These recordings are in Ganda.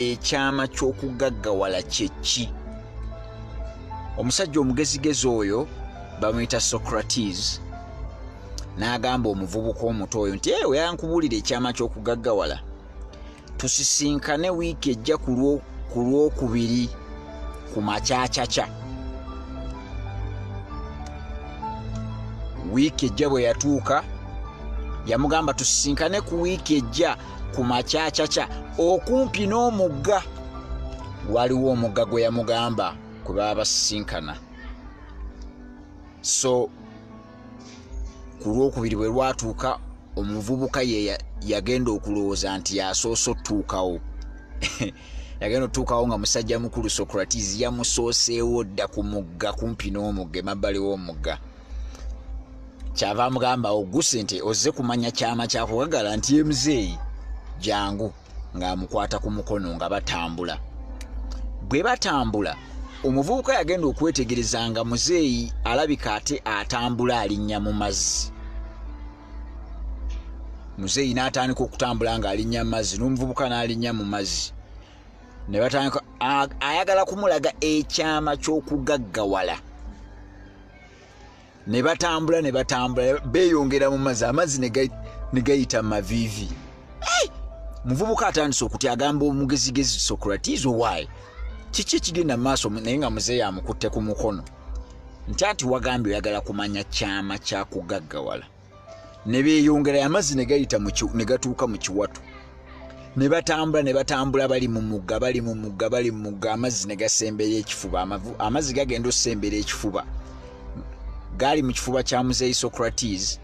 Ekyama ky'okugaggawala kye ki? Omusajja omugezigezi oyo bamuyita Socrates n'agamba omuvubuka omuto oyo nti eyo yankubuulira ekyama ky'okugaggawala, tusisinkane wiiki ejja ku lwokubiri ku makyakyaca. Wiiki ejja bwe yatuuka yamugamba tusisinkane ku wiiki ejja ku makyakyaca okumpi n'omugga. Waliwo omugga gwe yamugamba kwe baba basisinkana. So ku lwokubiri bwe lwatuuka omuvubuka ye yagenda okulowooza nti yasoose otutuukawo. Yagenda otutuukawo nga musajja mukulu Socrates yamusooseewo dda ku mugga, kumpi n'omugga, emabbali w'omugga. Kyava amugamba oguse nti ozze kumanya kyama kyakugagala, nti ye muzeeyi jangu, ng'amukwata ku mukono nga batambula. Bwe batambula omuvubuka yagenda okwetegereza nga muzeeyi alabika ate atambula alinnya mu mazzi. Muzeeyi n'atandika okutambula ng'alinnya mu mazzi, n'omuvubuka n'alinnya mu mazzi, ne batandika ayagala kumulaga ekyama ky'okugaggawala. Ne batambula ne batambula beeyongera mu mazzi, amazzi ne gayita mu maviivi. Muvubuka atandise okutya, agamba omugezigezi Socrates, owaaye kiki ekigenda mu maaso? Naye nga muzeeyi amukutte ku mukono nti anti wagambye oyagala kumanya kyama kya kugaggawala. Ne beeyongera amazzi ne gayita ne gatuuka mu kiwato, ne batambula ne batambula, bali mu mugga, bali mu mugga, bali mu mugga, amazzi ne gasembera ekifuba. Amazzi gagenda osembera ekifuba, gaali mu kifuba kya muzeeyi Socrates,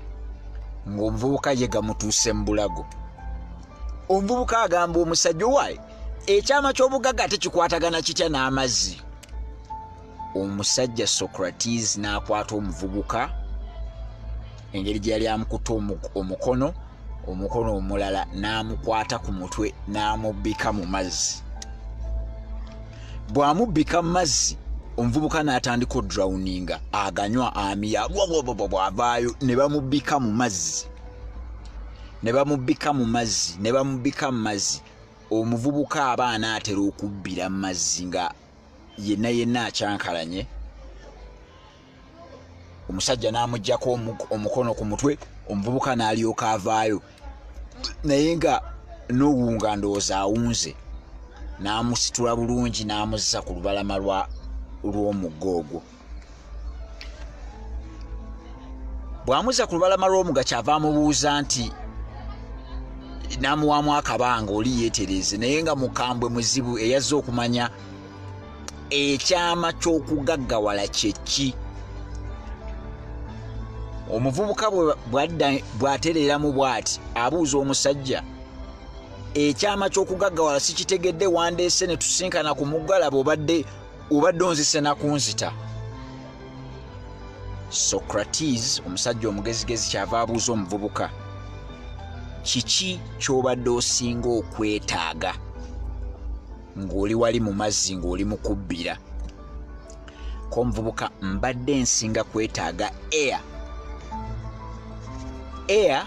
ng'omuvubuka ye gamutuuse mu bulago. Omuvubuka agamba omusajja, owaaye ekyama ky'obugagga ate kikwatagana kitya n'amazzi? Omusajja Socrates n'akwata omuvubuka engeri gye yali amukutte omukono, omukono omulala n'amukwata ku mutwe n'amubbika mu mazzi. Bw'amubbika mu mazzi omuvubuka n'atandika odrowninga, aganywa amiya bwavaayo, ne bamubbika mu mazzi, ne bamubbika mu mazzi, ne bamubbika mu mazzi. Omuvubuka aba anaatera okubbira mu mazzi nga yenna yenna akyankalanye, omusajja n'amuggyako omukono ku mutwe, omuvubuka n'alyoka avaayo, naye nga n'owunga ndowooza awunze, n'amusitula bulungi n'amuzza ku lubalama lw'omugga ogwo. Bw'amuzza ku lubalama lw'omugga kyava amubuuza nti n'amuwaamu akabanga oli yeetereeze, naye nga mukambwe muzibu eyazze okumanya ekyama ky'okugaggawala kye ki. Omuvubuka bw'atereeramu bw'ati abuuza omusajja, ekyama ky'okugaggawala sikitegedde, wandeese ne tusinkana ku muggalaba, obadde onzise na kunzita. Socrates omusajja omugezigezi kyava abuuza omuvubuka, kiki ky'obadde osinga okwetaaga ng'oli wali mu mazzi ng'oli mu kubbira? Ko omuvubuka, mbadde nsinga kwetaaga air. Air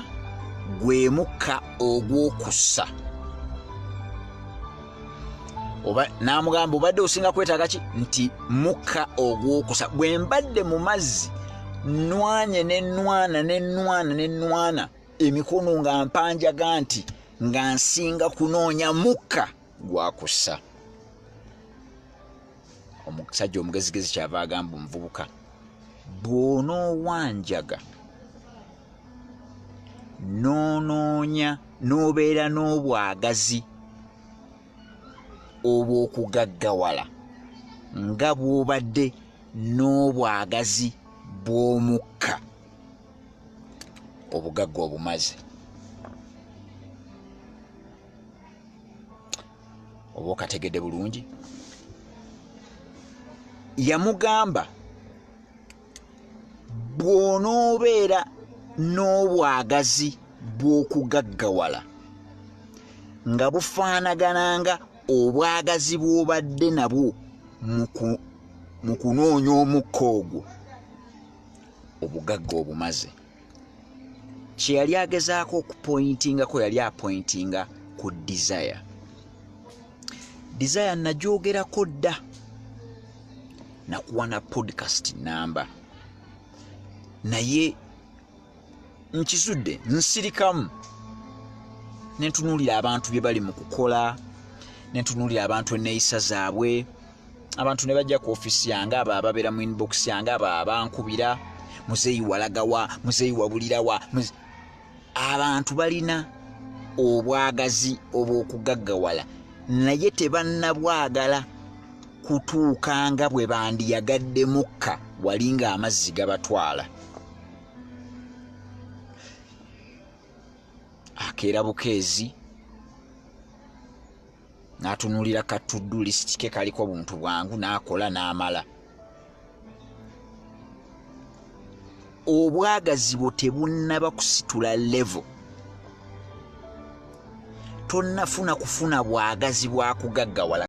gwe mukka ogw'okussa. Oba n'amugamba obadde osinga kwetaaga ki? Nti mukka ogw'okussa. Bwe mbadde mu mazzi nnwanye ne nnwana ne nnwana ne nnwana emikono nga mpanjaga nti nga nsinga kunoonya mukka gwakussa. Omusajja omugezigezi kyava agamba omuvubuka, bw'onoowanjaga n'onoonya n'obeera n'obwagazi obw'okugaggawala nga bw'obadde n'obwagazi bw'omukka, obugagga obumaze. Oba okategedde bulungi. Yamugamba bw'onoobeera n'obwagazi bw'okugaggawala nga bufaanagananga obwagazi bw'obadde nabwo mu kunoonya omukka ogwo, obugagga obumaze. Kye yali agezaako okupointingako, yali apointinga ku desire. Desire nagyogerako dda, nakuwa na podcast namba, naye nkizudde nsirikamu nentunuulira abantu bye bali mu kukola, nentunuulira abantu enneeyisa zaabwe. Abantu ne bajja ku ofiisi yange, abo ababeera mu inbox yange, abo abankubira, muzeeyi walagawa, muzeeyi wabulirawa. Abantu balina obwagazi obw'okugaggawala, naye tebannabwagala kutuuka nga bwe bandiyagadde mukka wali ng'amazzi gabatwala. Akeera bukeezi n'atunuulira ka to-do list ke kaliko buntu bwangu, n'akola n'amala. Obwagazi bwo tebunnaba kusitula level, tonnafuna kufuna bwagazi bwa kugaggawala.